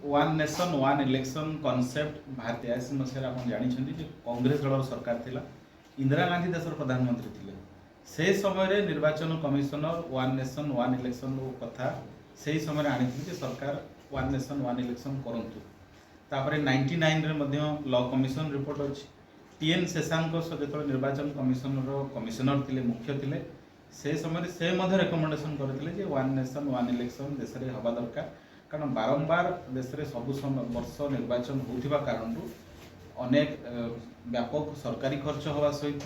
One nation one election concept 83 ମସିହାରେ ଆପଣ ଜାଣିଛନ୍ତି ଯେ କଂଗ୍ରେସ ଦଳର ସରକାର ଥିଲା, ଇନ୍ଦିରା ଗାନ୍ଧୀ ଦେଶର ପ୍ରଧାନମନ୍ତ୍ରୀ ଥିଲେ। ସେ ସମୟରେ ନିର୍ବାଚନ commissioner one nation one election କଥା ସେଇ ସମୟରେ ଆଣିଥିଲେ ଯେ ସରକାର ୱାନ୍ ନେସନ୍ ୱାନ୍ ଇଲେକ୍ସନ୍ କରନ୍ତୁ। ତାପରେ 99ରେ ମଧ୍ୟ ଲ କମିଶନ ରିପୋର୍ଟ ଅଛି। ଟିଏନ୍ ଶେଷାଙ୍କ ସହ ଯେତେବେଳେ ନିର୍ବାଚନ କମିଶନର କମିଶନର ଥିଲେ, ମୁଖ୍ୟ ଥିଲେ, ସେ ସମୟରେ ସେ ମଧ୍ୟ ରେକମେଣ୍ଡେସନ କରିଥିଲେ ଯେ ୱାନ୍ ନେସନ୍ ୱାନ୍ ଇଲେକ୍ସନ୍ ଦେଶରେ ହେବା ଦରକାର। କାରଣ ବାରମ୍ବାର ଦେଶରେ ସବୁ ସମୟ ବର୍ଷ ନିର୍ବାଚନ ହେଉଥିବା କାରଣରୁ ଅନେକ ବ୍ୟାପକ ସରକାରୀ ଖର୍ଚ୍ଚ ହେବା ସହିତ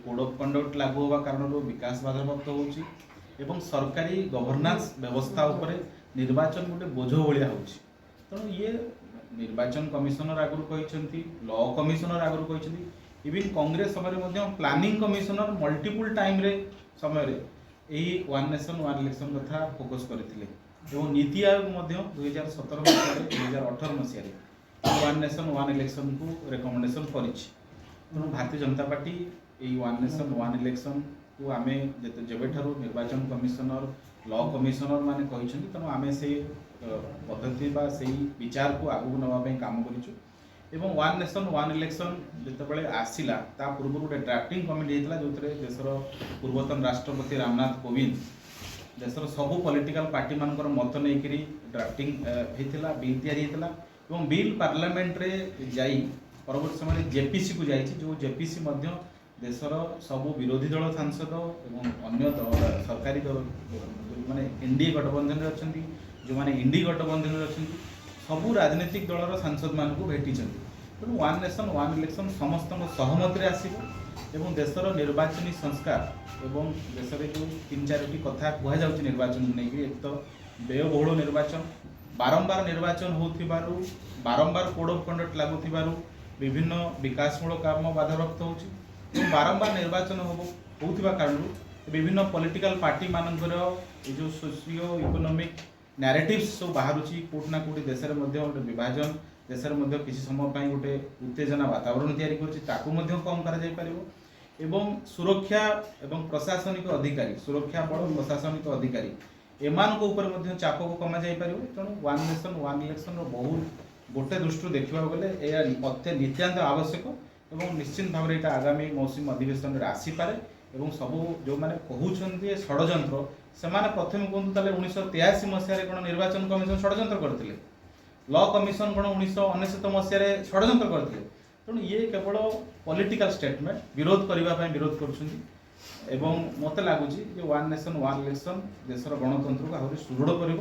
କୋଡ୍ ଅଫ୍ କଣ୍ଡକ୍ଟ ଲାଗୁ ହେବା କାରଣରୁ ବିକାଶ ବାଧାପ୍ରାପ୍ତ ହେଉଛି ଏବଂ ସରକାରୀ ଗଭର୍ଣ୍ଣାନ୍ସ ବ୍ୟବସ୍ଥା ଉପରେ ନିର୍ବାଚନ ଗୋଟେ ବୋଝ ଭଳିଆ ହେଉଛି। ତେଣୁ ଇଏ ନିର୍ବାଚନ କମିଶନର ଆଗରୁ କହିଛନ୍ତି, ଲ କମିଶନର ଆଗରୁ କହିଛନ୍ତି, ଇଭିନ୍ କଂଗ୍ରେସ ସମୟରେ ମଧ୍ୟ ପ୍ଲାନିଂ କମିଶନର ମଲ୍ଟିପୁଲ ଟାଇମ୍ରେ ସମୟରେ ଏହି ୱାନ୍ ନେସନ୍ ୱାନ୍ ଇଲେକ୍ସନ୍ କଥା ଫୋକସ୍ କରିଥିଲେ ଏବଂ ନୀତି ଆୟୋଗ ମଧ୍ୟ 2017 ମସିହାରେ, 2018 ମସିହାରେ ୱାନ୍ ନେସନ୍ ୱାନ୍ ଇଲେକ୍ସନ୍କୁ ରେକମେଣ୍ଡେସନ୍ କରିଛି। ତେଣୁ ଭାରତୀୟ ଜନତା ପାର୍ଟି ଏଇ ୱାନ୍ ନେସନ୍ ୱାନ୍ ଇଲେକ୍ସନ୍କୁ ଆମେ ଯେତେ ଯେବେଠାରୁ ନିର୍ବାଚନ କମିଶନର, ଲ କମିଶନର ମାନେ କହିଛନ୍ତି, ତେଣୁ ଆମେ ସେଇ ପଦ୍ଧତି ବା ସେଇ ବିଚାରକୁ ଆଗକୁ ନେବା ପାଇଁ କାମ କରିଛୁ। ଏବଂ ୱାନ୍ ନେସନ୍ ୱାନ୍ ଇଲେକ୍ସନ୍ ଯେତେବେଳେ ଆସିଲା, ତା ପୂର୍ବରୁ ଗୋଟେ ଡ୍ରାଫ୍ଟିଂ କମିଟି ହେଇଥିଲା, ଯେଉଁଥିରେ ଦେଶର ପୂର୍ବତନ ରାଷ୍ଟ୍ରପତି ରାମନାଥ କୋବିନ୍ଦ ଦେଶର ସବୁ ପଲିଟିକାଲ ପାର୍ଟିମାନଙ୍କର ମତ ନେଇକରି ଡ୍ରାଫ୍ଟିଂ ହେଇଥିଲା, ବିଲ୍ ତିଆରି ହେଇଥିଲା ଏବଂ ବିଲ୍ ପାର୍ଲାମେଣ୍ଟରେ ଯାଇ ପରବର୍ତ୍ତୀ ସମୟରେ ଜେପିସିକୁ ଯାଇଛି, ଯେଉଁ ଜେପିସି ମଧ୍ୟ ଦେଶର ସବୁ ବିରୋଧୀ ଦଳ ସାଂସଦ ଏବଂ ଅନ୍ୟ ଦଳ, ସରକାରୀ ଦଳ, ଯେଉଁମାନେ ଏନ୍ଡିଏ ଗଠବନ୍ଧନରେ ଅଛନ୍ତି, ଯେଉଁମାନେ ଇଣ୍ଡି ଗଠବନ୍ଧନରେ ଅଛନ୍ତି, ସବୁ ରାଜନୈତିକ ଦଳର ସାଂସଦମାନଙ୍କୁ ଭେଟିଛନ୍ତି। ତେଣୁ ୱାନ୍ ନେସନ୍ ୱାନ୍ ଇଲେକ୍ସନ୍ ସମସ୍ତଙ୍କ ସହମତିରେ ଆସିବ ଏବଂ ଦେଶର ନିର୍ବାଚନୀ ସଂସ୍କାର ଏବଂ ଦେଶରେ ଯେଉଁ ତିନି ଚାରୋଟି କଥା କୁହାଯାଉଛି ନିର୍ବାଚନକୁ ନେଇକରି, ଏକ ତ ବ୍ୟୟବହୁଳ ନିର୍ବାଚନ, ବାରମ୍ବାର ନିର୍ବାଚନ ହେଉଥିବାରୁ, ବାରମ୍ବାର କୋଡ୍ ଅଫ୍ କଣ୍ଡକ୍ଟ ଲାଗୁଥିବାରୁ ବିଭିନ୍ନ ବିକାଶମୂଳକ କାମ ବାଧାପ୍ରାପ୍ତ ହେଉଛି ଏବଂ ବାରମ୍ବାର ନିର୍ବାଚନ ହେଉଥିବା କାରଣରୁ ବିଭିନ୍ନ ପଲିଟିକାଲ ପାର୍ଟିମାନଙ୍କର ଏ ଯେଉଁ ସୋସିଓ ଇକୋନୋମିକ୍ ନ୍ୟାରେଟିଭ୍ସ ସବୁ ବାହାରୁଛି, କୋଉଠି ନା କୋଉଠି ଦେଶରେ ମଧ୍ୟ ଗୋଟେ ବିଭାଜନ, ଦେଶରେ ମଧ୍ୟ କିଛି ସମୟ ପାଇଁ ଗୋଟେ ଉତ୍ତେଜନା ବାତାବରଣ ତିଆରି କରୁଛି, ତାକୁ ମଧ୍ୟ କମ୍ କରାଯାଇପାରିବ। ଏବଂ ସୁରକ୍ଷା ଏବଂ ପ୍ରଶାସନିକ ଅଧିକାରୀ, ସୁରକ୍ଷା ବଳ, ପ୍ରଶାସନିକ ଅଧିକାରୀ, ଏମାନଙ୍କ ଉପରେ ମଧ୍ୟ ଚାପକୁ କମାଯାଇପାରିବ। ତେଣୁ ୱାନ୍ ନେସନ୍ ୱାନ୍ ଇଲେକ୍ସନର ବହୁତ ଗୋଟେ ଦୃଷ୍ଟିରୁ ଦେଖିବାକୁ ଗଲେ ଏହା ଅତ୍ୟ ନିତ୍ୟାନ୍ତ ଆବଶ୍ୟକ ଏବଂ ନିଶ୍ଚିତ ଭାବରେ ଏଇଟା ଆଗାମୀ ମୌସୁମୀ ଅଧିବେଶନରେ ଆସିପାରେ। ଏବଂ ସବୁ ଯେଉଁମାନେ କହୁଛନ୍ତି ଏ ଷଡ଼ଯନ୍ତ୍ର, ସେମାନେ ପ୍ରଥମେ କୁହନ୍ତୁ, ତାହେଲେ 1983 ମସିହାରେ କ'ଣ ନିର୍ବାଚନ କମିଶନ ଷଡ଼ଯନ୍ତ୍ର କରିଥିଲେ? ଲ କମିଶନ କ'ଣ 1999 ମସିହାରେ ଷଡ଼ଯନ୍ତ୍ର କରିଥିଲେ? ତେଣୁ ଇଏ କେବଳ ପଲିଟିକାଲ ଷ୍ଟେଟମେଣ୍ଟ, ବିରୋଧ କରିବା ପାଇଁ ବିରୋଧ କରୁଛନ୍ତି। ଏବଂ ମୋତେ ଲାଗୁଛି ଯେ ୱାନ୍ ନେସନ୍ ୱାନ୍ ଇଲେକ୍ସନ୍ ଦେଶର ଗଣତନ୍ତ୍ରକୁ ଆହୁରି ସୁଦୃଢ଼ କରିବ।